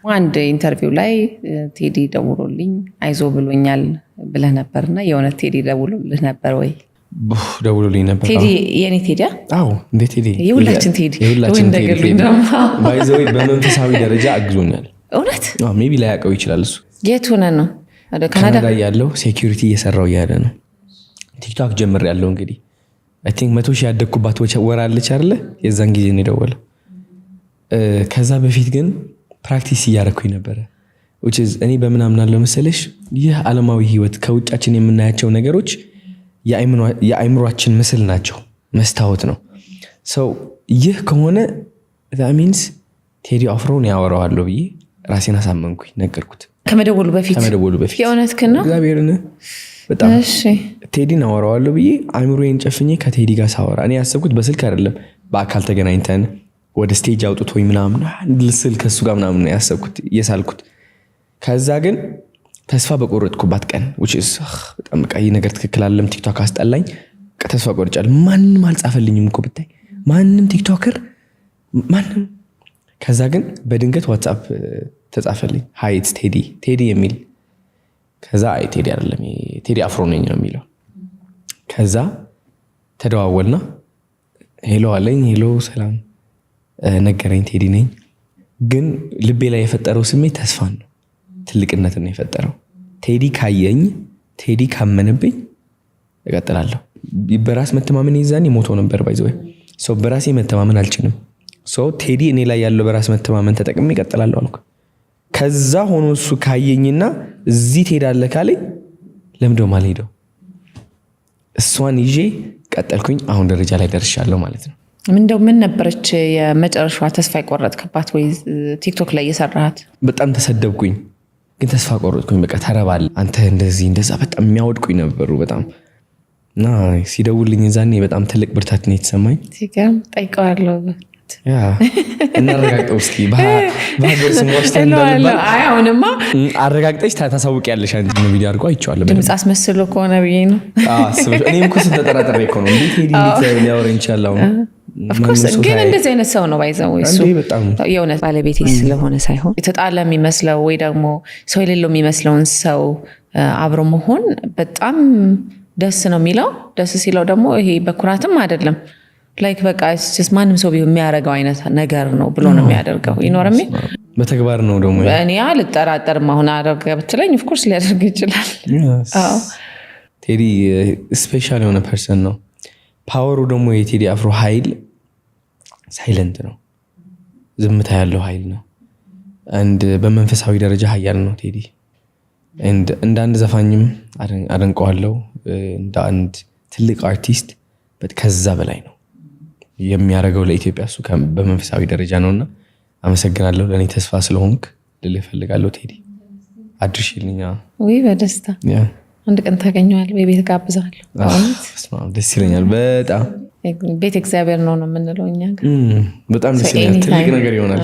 አንድ interview ላይ ቴዲ ደውሎልኝ አይዞ ብሎኛል ብለህ ነበር እና የእውነት ቴዲ ደውሎልህ ነበር ወይ? ደውሎልኝ ነበር። ቴዲ የኔ ቴዲ? አዎ፣ እንደ ቴዲ። የሁላችን ቴዲ። የሁላችን ቴዲ። By the way በመንፈሳዊ ደረጃ አግዞኛል። እውነት? Maybe ላያውቀው ይችላል እሱ። የት ሆነ ነው? ካናዳ ያለው security እየሰራው እያለ ነው። ቲክቶክ ጀምር ያለው እንግዲህ I think 100,000 ያደግኩባት ወር አለች አይደለ? የዛን ጊዜ ነው የደወለው። ከዛ በፊት ግን practice እያደረኩኝ ነበረ። እኔ በምን አምናለሁ መሰለሽ? ይህ ዓለማዊ ህይወት ከውጫችን የምናያቸው ነገሮች የአይምሯችን ምስል ናቸው፣ መስታወት ነው። So ይህ ከሆነ means ቴዲ አፍሮን ያወራዋለሁ ብዬ ራሴን አሳመንኩኝ፣ ነገርኩት። ከመደወሉ በፊት? ከመደወሉ በፊት። የእውነትህን ነው? እግዚአብሔርን፣ በጣም ቴዲን አወራዋለሁ ብዬ አይምሮዬን ጨፍኜ ከቴዲ ጋር ሳወራ እኔ ያሰብኩት በስልክ አይደለም፣ በአካል ተገናኝተን ወደ stage አውጥቶኝ ምናምን ስል ከሱ ጋር ምናምን ነው ያሰብኩት እየሳልኩት። ከዛ ግን ተስፋ በቆረጥኩባት ቀን፣ በጣም በቃ ይህ ነገር ትክክል አይደለም፣ ቲክቶክ አስጠላኝ፣ ተስፋ ቆርጫለሁ። ማንም አልጻፈልኝም እኮ ብታይ፣ ማንም TikToker ማንም። ከዛ ግን በድንገት ዋትሳፕ ተጻፈልኝ፣ "Hi, it's ቴዲ፣ ቴዲ" የሚል። ከዛ አይ ቴዲ አይደለም፣ ቴዲ አፍሮ ነኝ ነው የሚለው። ከዛ ተደዋወልና hello አለኝ። Hello ሰላም ነገረኝ፣ ቴዲ ነኝ። ግን ልቤ ላይ የፈጠረው ስሜት ተስፋን ነው፣ ትልቅነትን ነው የፈጠረው። ቴዲ ካየኝ፣ ቴዲ ካመነብኝ እቀጥላለሁ። በራስ መተማመን የዛኔ ሞቶ ነበር። By the way so በራሴ መተማመን አልችልም። So ቴዲ እኔ ላይ ያለው በራስ መተማመን ተጠቅሜ እቀጥላለሁ አልኩ። ከዛ ሆኖ እሱ ካየኝና እዚህ ትሄዳለህ ካለኝ ለምንድነው የማልሄደው? እሷን ይዤ ቀጠልኩኝ። አሁን ደረጃ ላይ ደርሻለሁ ማለት ነው። እንደው ምን ነበረች የመጨረሻዋ ተስፋ የቆረጥክባት ወይ ቲክቶክ ላይ የሰራሃት? በጣም ተሰደብኩኝ፣ ግን ተስፋ ቆረጥኩኝ። በቃ ተረባል አንተ እንደዚህ እንደዛ በጣም የሚያወድቁኝ ነበሩ በጣም። እና ሲደውልኝ ዛኔ በጣም ትልቅ ብርታት ነው የተሰማኝ። ሲገርም፣ ጠይቀዋለሁ። Yeah፣ እናረጋግጠው እስኪ በሀገር ስም ዋሽተን እንዳንባል። አይ አሁንማ አረጋግጠሽ ታሳውቂያለሽ። አንቺ ቪዲዮ አድርጎ አይቼዋለሁ። ድምፅ አስመስሎ ከሆነ ብዬ ነው። እኔም እኮ ስንተጠራጥሬ እኮ ነው። እንዴት ቴዲ እንዴት ሊያወራኝ ይችላል? አሁን Of course፣ ግን እንደዚህ አይነት ሰው ነው by the way እሱ። እንዴ በጣም። የእውነት ባለቤቴ ስለሆነ ሳይሆን የተጣለ የሚመስለው ወይ ደግሞ ሰው የሌለው የሚመስለውን ሰው አብሮ መሆን በጣም ደስ ነው የሚለው። ደስ ሲለው ደግሞ ይሄ በኩራትም አይደለም፣ like በቃ ማንም ሰው ቢሆን የሚያደርገው አይነት ነገር ነው ብሎ ነው የሚያደርገው። ይኖርሚ በተግባር ነው ደግሞ። እኔ አልጠራጠርም። አሁን አደርገ ብትለኝ of course ሊያደርግ ይችላል። ቴዲ special የሆነ person ነው። Power ኡ ደግሞ የቴዲ አፍሮ ኃይል silent ነው፣ ዝምታ ያለው ኃይል ነው። And በመንፈሳዊ ደረጃ ኃያል ነው ቴዲ። እንደ አንድ ዘፋኝም አደንቀዋለሁ፣ እንደ አንድ ትልቅ አርቲስት ከዛ በላይ ነው የሚያደርገው ለኢትዮጵያ እሱ በመንፈሳዊ ደረጃ ነውና አመሰግናለሁ። ለእኔ ተስፋ ስለሆንክ ልልህ እፈልጋለሁ። ቴዲ አድርሽልኛ። ውይ በደስታ፣ አንድ ቀን ታገኘዋለህ ወይ ቤት ጋብዛለሁ። ደስ ይለኛል በጣም። ቤት እግዚአብሔር ነው ነው የምንለው እኛ ጋር። በጣም ደስ ይለኛል። ትልቅ ነገር ይሆናል።